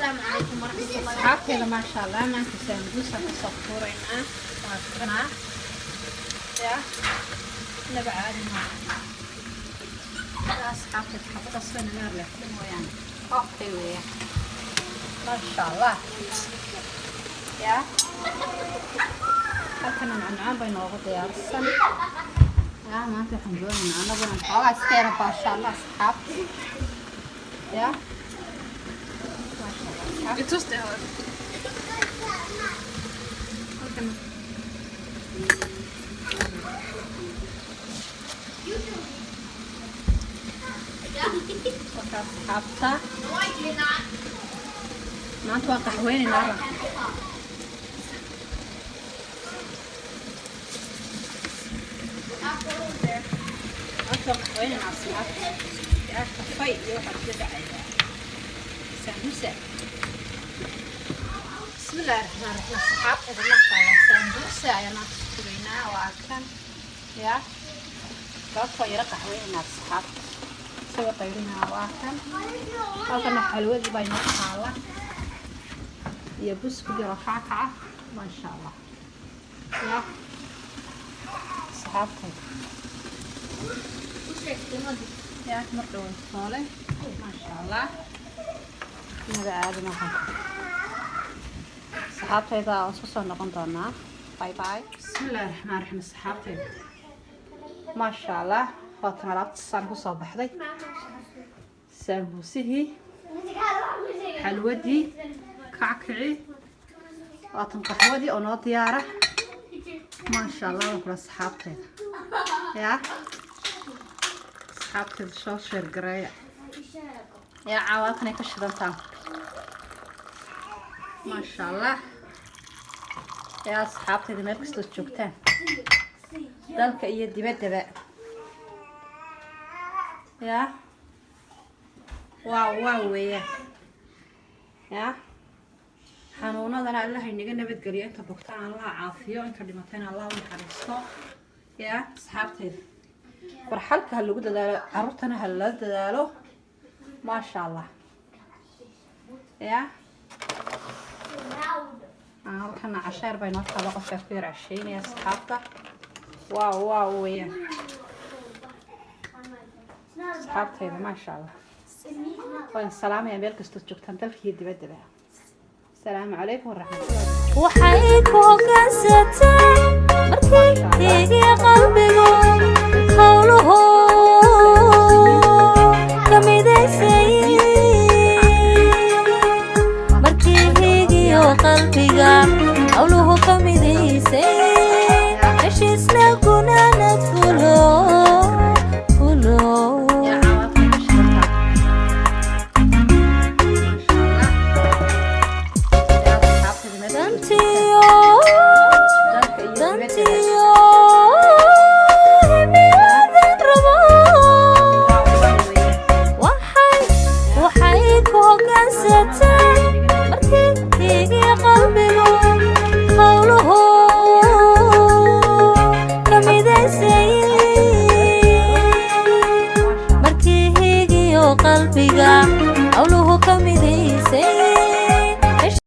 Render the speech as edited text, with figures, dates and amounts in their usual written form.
Asxaabteeda, maasha Allah, maanta saambuusa kasoo tuuraynaa. Waa kanaa ya, laba caadi maaha. Asxaabteeda, xabadaas way naga leexda mooyaane, okay weeyaan, maasha Allah. Ya, halkana macmacaan bay noogu diyaarsan. Ya, maanta waxaan doonaynaa annaguna xoogaa iska yara baasha Allah, asxaabta. Ya, maasha Allah, asxaabta. Itus det här. Halkan marka, asxaabta, maanta waan qaxweynaynaa baan. Maanta waan qaxweynaynaa, asxaabta. Yaa, kafay iyo waxaa kula dhacayaa sambusa. Bismillahi raxmaan raxiim. Asxaabteeda, maasha Allah, sambusa ayaan maanta sugaynaa. Waa kan ya, sababta waa yara qaxweynaynaa, asxaabta, isagoo qayrinaa. Waa kan, halkana xalwadii baa inoo taala iyo buskud yaroo kackaca, maasha Allah. Ya, asxaabtayda, ya, mar dhow noole, maasha Allah, inaba aadin. Waxaan, asxaabtayda, waan isku soo noqon doonaa. Bye bye. Bismillahi raxmaan raxiim. Asxaabtayda, maasha Allah, waatan alaabta saan kusoo baxday: saambuusihii, xalwadii, kackicii, waatan qaxwadii oo noo diyaara, maasha Allah. Waan kula, asxaabtayda. Ya, asxaabtayda, soo share gareeya. Yaa, caawa halkanay ka shidantaan, maasha Allah. Yaa, asxaabtayda, meel kastood joogtaan, dalka iyo dibaddaba, yaa, waa weeyaan. Yaa, xanuunadana Allah inaga nabadgeliyo, inta bogtana Allah caafiyo, inta dhimatayna Allah u naxariisto. Yaa, asxaabtayda, farxalka ha lagu dadaalo, caruurtana ha lala dadaalo, maasha Allah. Yaa, halkana casheer bay noo taalo, qofkaa ku yar casheynaya. Asxaabta, waa weeyaan. Asxaabtayda, maasha Allah, waan salaamaya meel kastood joogtaan, dalka iyo dibaddaba. Asalaamu calaykum waraxmatullahi. Waxay ku hoggaansataa markay higi qalbigu howluhu ka midaysay, markii higiyo qalbiga howluhu ka midaysay, heshiisna kunanad fulo.